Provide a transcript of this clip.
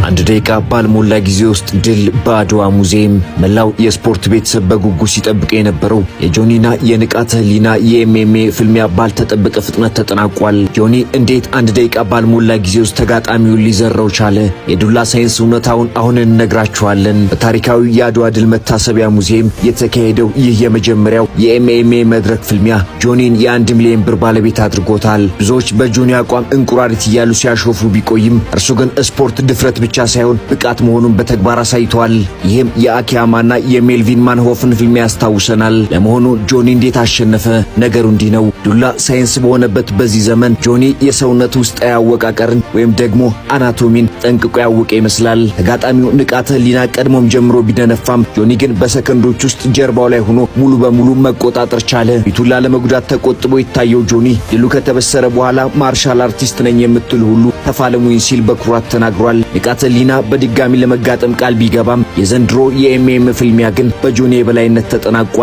1 ደቂቃ ባልሞላ ጊዜ ውስጥ ድል በአድዋ ሙዚየም። መላው የስፖርት ቤተሰብ በጉጉት ሲጠብቅ የነበረው የጆኒና የንቃተ ህሊና የ MMA ፍልሚያ ባልተጠበቀ ፍጥነት ተጠናቋል። ጆኒ እንዴት 1 ደቂቃ ባልሞላ ጊዜ ውስጥ ተጋጣሚውን ሊዘረው ቻለ? የዱላ ሳይንስ እውነታውን አሁን እንነግራችኋለን። በታሪካዊ የአድዋ ድል መታሰቢያ ሙዚየም የተካሄደው ይህ የመጀመሪያው የ MMA መድረክ ፍልሚያ ጆኒን የ1 ሚሊዮን ብር ባለቤት አድርጎታል። ብዙዎች በጆኒ አቋም እንቁራሪት እያሉ ሲያሾፉ ቢቆይም እርሱ ግን ስፖርት ድፍረት ብቻ ሳይሆን ብቃት መሆኑን በተግባር አሳይቷል። ይህም የአኪያማና የሜልቪን ማንሆፍን ፍልሚያ ያስታውሰናል። ለመሆኑ ጆኒ እንዴት አሸነፈ? ነገሩ እንዲህ ነው። ዱላ ሳይንስ በሆነበት በዚህ ዘመን ጆኒ የሰውነት ውስጣዊ አወቃቀርን ወይም ደግሞ anatomy ን ጠንቅቆ ያወቀ ይመስላል። ተጋጣሚው ንቃተ ህሊና ቀድሞም ጀምሮ ቢደነፋም ጆኒ ግን በሰከንዶች ውስጥ ጀርባው ላይ ሆኖ ሙሉ በሙሉ መቆጣጠር ቻለ። ፊቱን ላለመጉዳት ተቆጥቦ የታየው ጆኒ ድሉ ከተበሰረ በኋላ "Martial artist ነኝ የምትሉ ሁሉ ተፋለሙኝ" ሲል በኩራት ተናግሯል። ንቃተ ህሊና በድጋሚ ለመጋጠም ቃል ቢገባም የዘንድሮ የ MMA ፍልሚያ ግን በጆኒ የበላይነት ተጠናቋል።